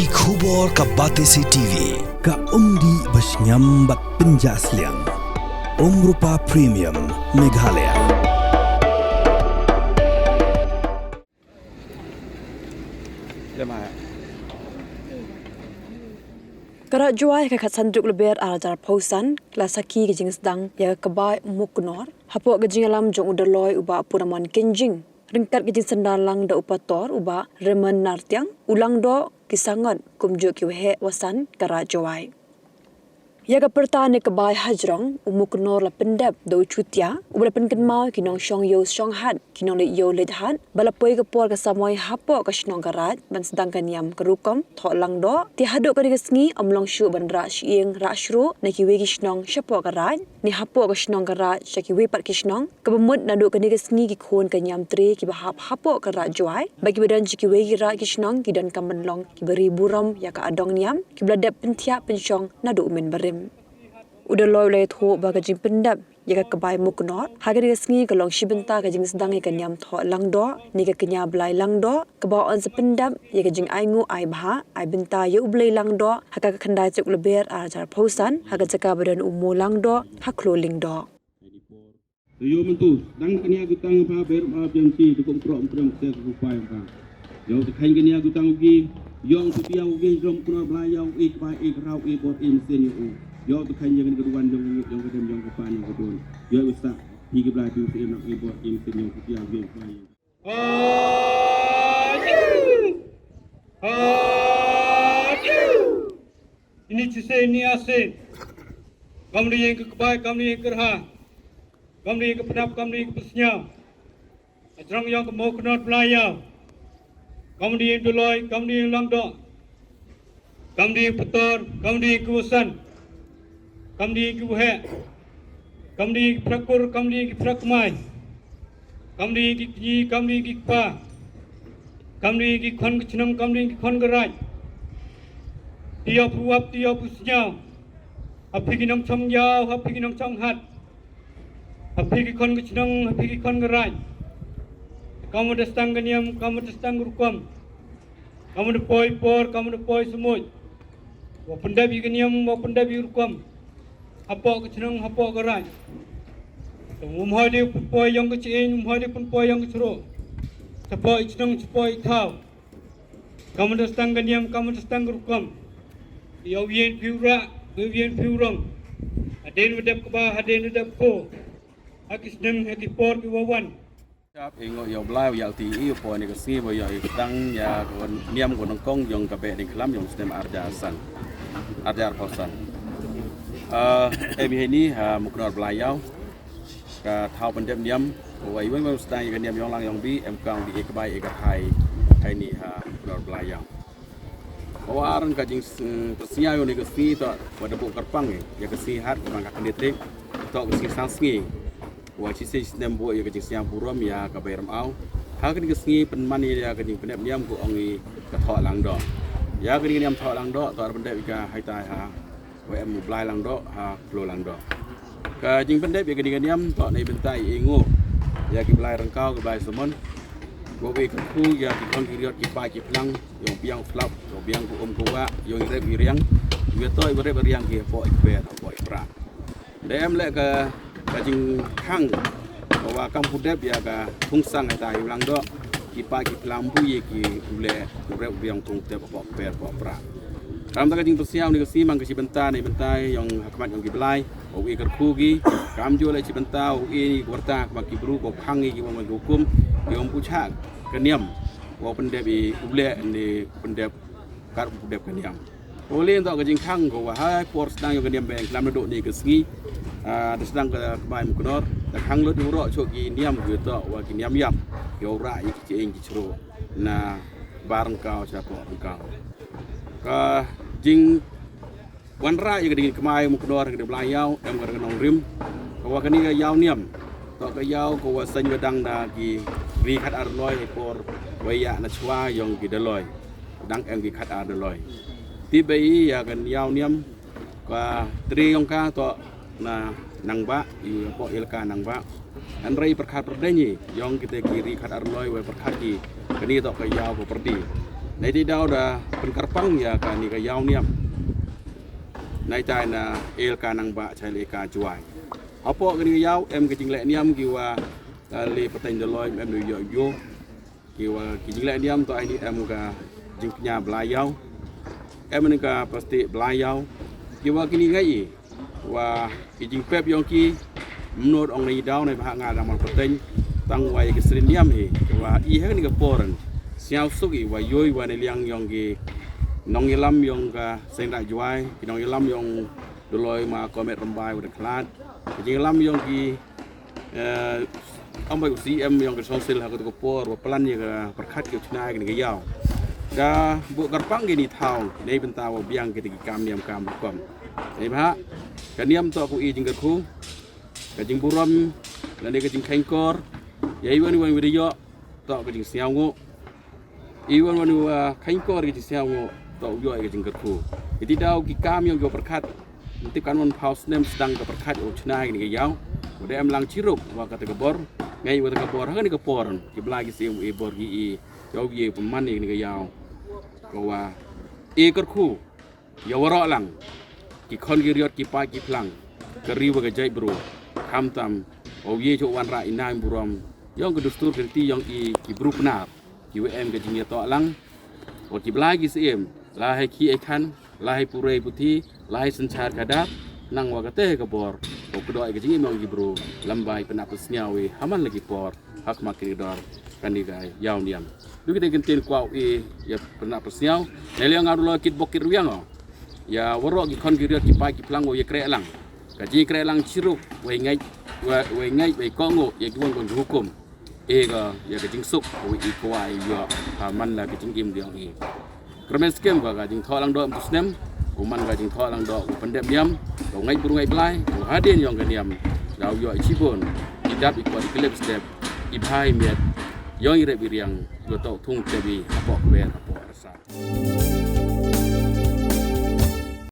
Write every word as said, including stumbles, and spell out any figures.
Ki khubor ka Batesi T V, ka umdih ba shngiam bad pynjah sliang. Umrupa Premium, Meghalaya. Ka Raid Jowai ha ka khatsan tarik Lber arhajar arphew san, ka la sakhi ka jingsdang ïa ka Kbai Muknor hapoh ka jingïalam jong u Dolloi u Bah Puramon Kynjing, ryngkat ka jingsynran lang da u Pastor u Bah Raymond Nartiang, u Langdoh, ki sangot kumjuh ki waheh wasan ka Raid Jowai. Ïa ka pyrta ne ka bai hajrong, u Muknor la pyndep da u Chutia, uba la pynkynmaw ki nongshong ïew shong hat, ki nongleit ïew leit hat, ba la poi ka por ka samoi hapoh ka shnong ka Raid ban sdang ka niam ka rukom Thoh Langdoh. Te haduh kane ka sngi ym long shuh ban rah shyieng rah shruh na kiwei ki shnong shapoh ka Raid, ne hapoh ka shnong ka Raid sha kiwei pat ki shnong. Kaba mut naduh kane ka sngi ki khun ka niam tre kiba hap hapoh ka Raid Jowai bad kiba don sha kiwei ki raid ki shnong ki donkam ban long kiba ri burom ïa ka adong niam, kiba la dep pynthiah pynshong naduh u mynbarim. U Dolloi u la ïathuh ba ka jingpyndep ïa ka Kbai Muknor ha kane ka sngi ka long shi bynta ka jingsdang ïa ka niam Thoh Langdoh ne ka kñia Blai Langdoh, kaba yn sa pyndep ïa ka jingainguh aibhah aibynta ïa u Blei Langdoh ha ka khatkhyndai tarik Lber arhajar arphew san ha ka jaka ba don u Moo Langdoh ha Khloo Lyngdoh. Te ïoh mynta, dang kñia jutang pha ber ma jam ti, te kum trok kum trok te ku pai pha. Ïoh te khain kñia jutang u gi, ïong tu biang u gi, jom kuna bla ïong i kpa i krau i bot i mesin ïoh u. Ïoh te khain ïong ka duan ïong ïong ka dem ïong ka pan ïong ka duan. Ïoh u sa, i ki bla tu si ïong i bot i mesin ïong ku biang u gi kpa ïong. Ini chisien, ini asien. Kam da ïeng ka kbai, kam da ïeng ka kyrha. Kam da ïeng ka pnap, kam da ïeng ka psñiaw. Hajrong ïong ka Mawknor Blai Ïaw. Kam da ïeng Dolloi, kam da ïeng Langdoh. Kam da ïeng Pastor, kam da ïeng ki wasan. Kam da ïeng ki waheh. Kam da ïeng ki phra kur, kam da ïeng ki phra kmai. Kam da ïeng ki kñi, kam da ïeng ki kpa. Kam da ïeng ki khon ka chnong, kam da ïeng ki khon ka raid. Te ïoh pyrwap, te ïoh pyrsñiaw. Ha phi ki nongchong ïaw, ha phi ki nongchong hat. Ha phi ki khon ka chnong, ha phi ki khon ka raid. Kam da sdang ka niam, kam da sdang ka rukom. Kam da poi por, kam da poi samoi. Wa pyndep ïa ka niam, wa pyndep ïa ka rukom. Hapoh ka chnong, hapoh ka raid. Te um hoi de pynpoi ïong ka chieñ, um hoi de pynpoi ïong ka chro. Chapoh i chnong, chapoh i thaw. Kam da sdang ka niam, kam da sdang ka rukom. Ïa u ïeng phi u rah, ïa u ïeng phi u rong. Hadien wa dep kba, hadien wa dep ko. Ha ki snem, ha ki por ki wa wan. Shap, i ngo ïa u Blai, ïa u ti i, u poi ne ka sngi, ba ïa i sdang, ïa ka niam ka nyngkong, ïong ka beh diengkhlam, ïong snem arhajar san. Arhajar arphew san. Eh, em hi ni, ha, Muknor Blai Ïaw. Ka thaw pyndep niam, u wa i wen wen u sdang ïa ka niam ïong lang ïong bi, em kang bi i kbai i ka thai, thai ni, ha, Muknor Blai Ïaw. Ka wa arang ka jing s-, mm, ka sngi ïaw ni ka sngi to, wa da bu kyrpang i, ïa ka sngi hat, ka bang ka kane trik, to ka sngi sang sngi. Wa chi se snem bu ïa ka jing sngi burom ïa ka bai ram au. Ha kane ka sngi pynman ïa ka jing pyndep niam ku ong i ka Thoh Langdoh. Ïa ka jing niam Thoh Langdoh, to ar pyndep ïa ka hai tai ha. Wa em u Blai Langdoh, ha Khloo Langdoh. Ka jing pyndep ïa ka jing niam, to nei bynta i ngu. Ïa ki Blai Rangkaw, ki Blai Samon. Wa wi ka khu, ïa ki khon ki riot ki pa ki phlang, ïong biang flap, ïong biang ku um ku wa, ïong i rep i riang. Ïa to i rep i riang ki po i ber, po i pra. Dei em leh ka, ka jingkhang, ka wa kam pudep ïa ka thung sang ïa ta ïa u Langdoh, ki pa ki plam bu ïa ki u leh, u rep u biang thung tep pok per pok pra. Kam ta ka jingpyrsñiaw ni ka sngi mang ka shi bynta ni bynta ïong ha khmat ïong ki Blai, u i kyrkhu ki, kam ju leh shi bynta, u i ni ka warta ha khmat ki bru, ko khang i ki wan wan ki hukum, ïong pu chak ka niam, wa pyndep i u leh ni pyndep, kar pyndep ka niam. Ole nto ka jingkhang ko wa hai por sdang ïong ka niam beng klam na dok ni ka sngi. Ah, da sdang ka kmai Muknor. Da khang lut ïong roh chok ki niam ki to wa ki niam yap. Ïong rah ïa ki chieng ki chro. Na ba Rangkaw cha po Rangkaw. Ka jing wan rah ïa ka ding kmai Muknor ka ding Blai Ïaw, em ka nong rim. Ka wa ka ni ka ïaw niam. To ka ïaw ka wa seng ka dang da ki ri khat ar loi por wa ïa na chwa ïong ki da loi. Dang em ki khat ar da loi. Ti bei ïa ka ïaw niam ka tri ïong ka to na nang ba, i po il ka nang ba. An rei pyrkhat pyrden i ïong kita ki ri khat ar loi wa pyrkhat ki kani to ka ïaw ka pyrdi. Nai te daw da pynkyrpang ïa kane ka ïaw niam. Nai tai na Elaka Nangbah Child Acre Jowai. Hapoh kane ka ïaw em ka jingleh niam ki wa, uh, le pateng da loi em du ïoh ïoh. Ki wa ki jingleh niam to ai ni em ka jingkñia bla ïaw. Em ni ka plastik bla ïaw. Ki wa kini ngai i wa ki jingpep yong ki mnot ong nei daw nei bha nga da mal pateng. Tang wa ki srin niam hi wa i heng ni ka poran. Siaw suk i wa yoi wa ni liang yong ki nong ilam yong ka seng da Jowai, ki nong ilam yong Doloi ma Komet Rambai wa da khlad. Ki jinglam yong ki, eh, ambai u C M yong ka songsil ha ka tu ka por wa plan ïa ka pyrkhat ki u chna ki ni ka ïaw. Ka bu kyrpang ki ni thaw nei bynta wa biang ki ti ki kam niam kam rukom. Nei bha ka niam to ku i jingkyrkhu, ka jingburom lane ka jingkhengkor. Ïa i wan i wan wi da ïoh to ka jingsngaw ngu. I wan wan wa khangkor ki jingsngaw ngu to u ïoh ka jingkyrkhu. Iti daw ki kam yong ki wa pyrkhat. Nti kan wan phaw snem sdang ka pyrkhat u chna ki ni ka ïaw. Wa da em lang chiruk wa ka ta ka bor. Ngai wa ta ka bor ha ka ni ka por ki bla ki sim i bor ki i. Ïaw ye pynman ni ka ïaw. Ka wa i kyrkhu. Ïa waroh lang ki khon ki riot ki paid ki phlang ka ri wa ka jaitbru. Khamtam u ye jong wanrah i nang burom yong ka dustur ka riti yong i ki bru Pnar. Ki wa em ka jingïatoh lang wa ki bla ki siem, la hai ki ekhan, la hai purei puthi, la hai synshar ka dap, nang wa ka te ka bor. Wa ka doi ka jingim yong ki bru lamba i pynap pynsngaw i ha man la ki por. Hak ma ki dor kan di ka ïaw niam. Du ki te kin tin kwau i ïa pynap pynsngaw. Ne liang nga du lo kit bok kit riang o. Ïa waroh ki khon ki riot ki paid ki phlang wa ïa kreh lang. Ka jingkreh lang chiruk wa i ngait wa i ngait wa i kongo ïa ki wan kon hukum. E ka ïa ka jingsuk wa i kwai ïa ha man la ka jingim diang i. Kyrmen skhem ka ka jingthoh lang doh em tu snem. U man ka jingthoh lang doh u pyndep niam. Ka u ngait bru ngait blai ka u hadien yong ka niam. Daw ïoh i chibun i dap i kwat i klep step i bha i miat. Yong i rep i riang ïoh toh thung tebi hapoh kwer hapoh rasa.